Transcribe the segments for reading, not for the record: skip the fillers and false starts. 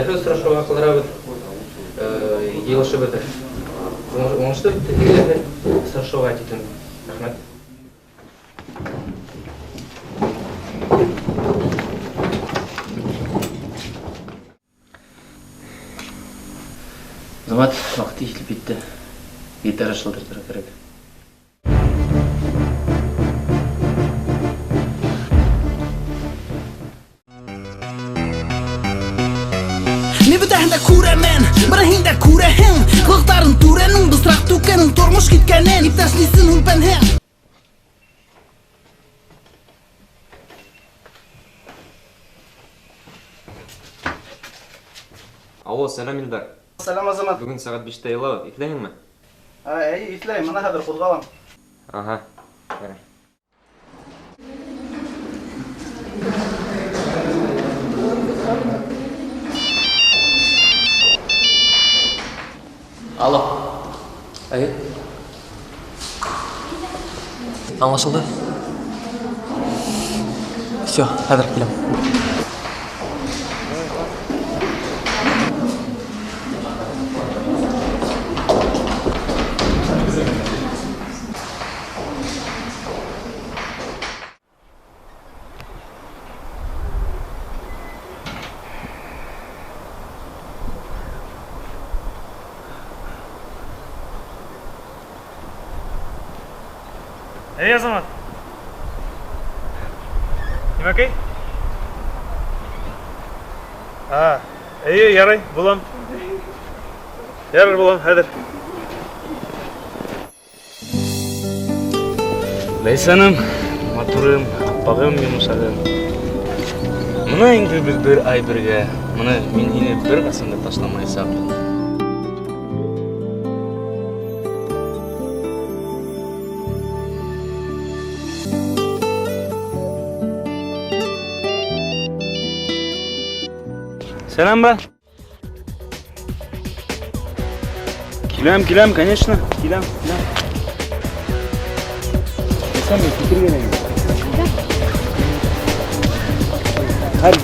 Киләһе осрашыуға ҡалдырабыҙ. Йыйылышыбыҙ уңышлы үтте киләһе осрашыуға тиклем. Рәхмәт. Азамат, ваҡыты килеп етте. Гитара шылтыратырға кәрәк. Мин бөтәһен дә күрәмен, бары һин дә күрәһең. Ҡылыҡтарын түрәнең, бысраҡ түккәнен, тормош киткәнен. Иптәш, нисен һүлпәнһең? Алло, сәләм, Илдар. Сәләм, Азамат. Бөгөн сәғәт биштә йыйылабыҙ, иҫләйһеңме? Әйе, иҫләйем, мына хәҙер ҡуҙғалам. Ага, ярай. Алло. Әйе. Аңлашылды. Все, хәҙер киләм. Эй, Азамат. Нимәкәй? А, эйе, ярай, булам. Ярар, булам, хәҙер. Ләйсәнем, матурым, аппағым, йомшағым. Мына инде беҙ бер ай бергә. Мына мин һине бер ҡасан да ташламаясаҡмын. Сәләм, брат. Киләм, киләм, конечно. Киләм, киләм. Сән мин китергә инде. Хәл.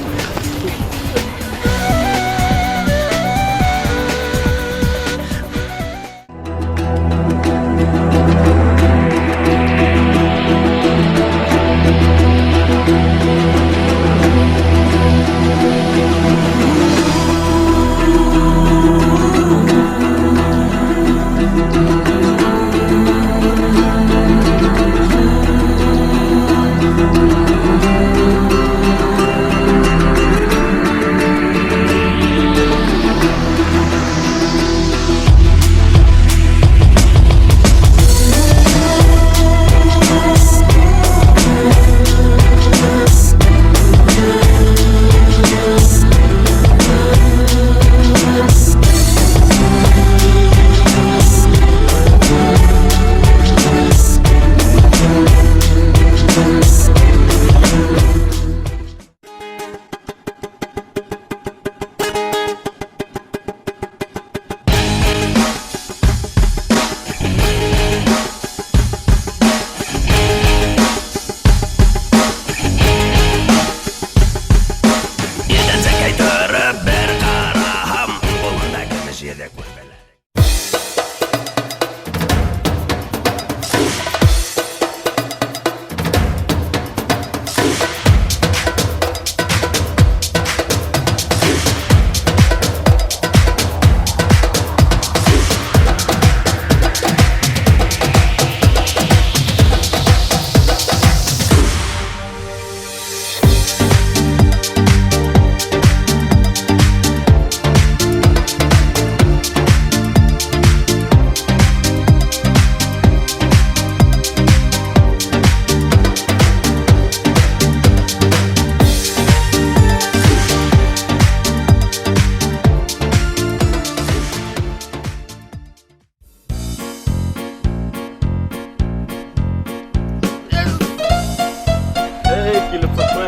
Эй, килеп сыҡты.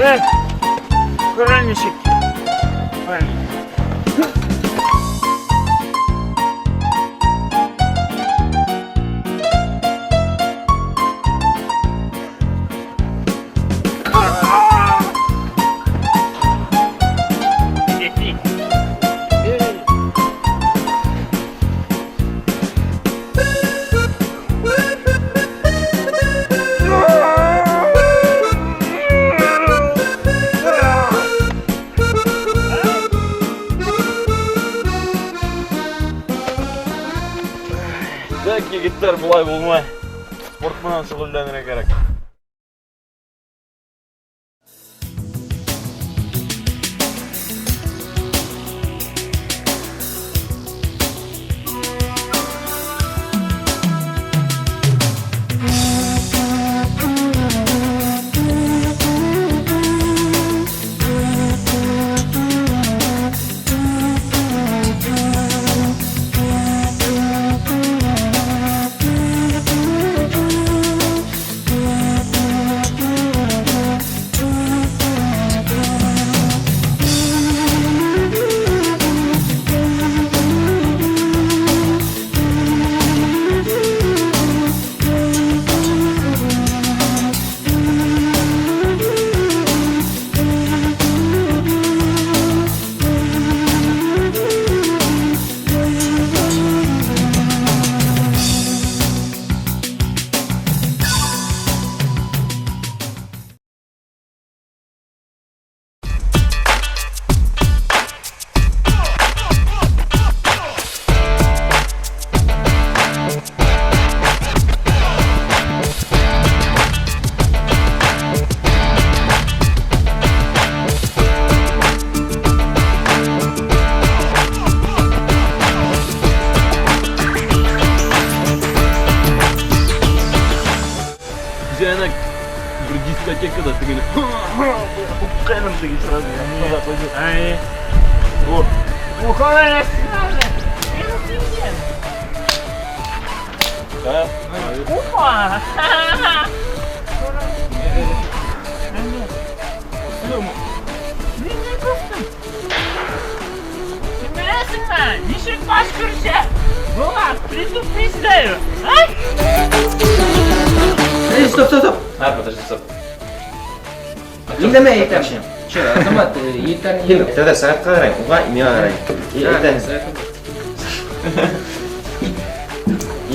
Эй, күрә нисек. Егеттәр, былай булмай. Спорт менән шөғөлләнергә кәрәк. Бер дискотекада тегене упҡайным теге сразу. Ай. Вот. Да. Опа! Беләсеңме, ничек башкирча? Була, предупреждаю. А? Эй, стоп, стоп, стоп. А, подожди, стоп. Ниндәмә әйтәм. Че, Азамат, егеттәр Һин тәүҙә сәғәткә ҡарай, уға миңә ҡарай. И әйтәһең.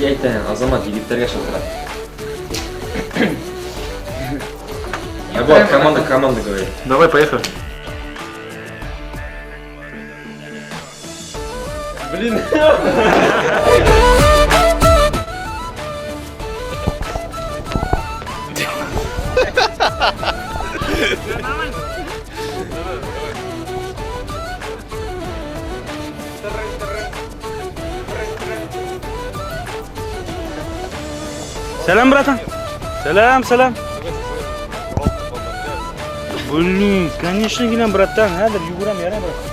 И әйтәһең, Азамат егеттәргә шылтырат. Вот, команда, команда говорит. Давай, поехали. Блин. Сәләм, братан. Сәләм, сәләм. Блин, конечно, киләм, братан. Хәҙер йүгерәм, ярай, брат.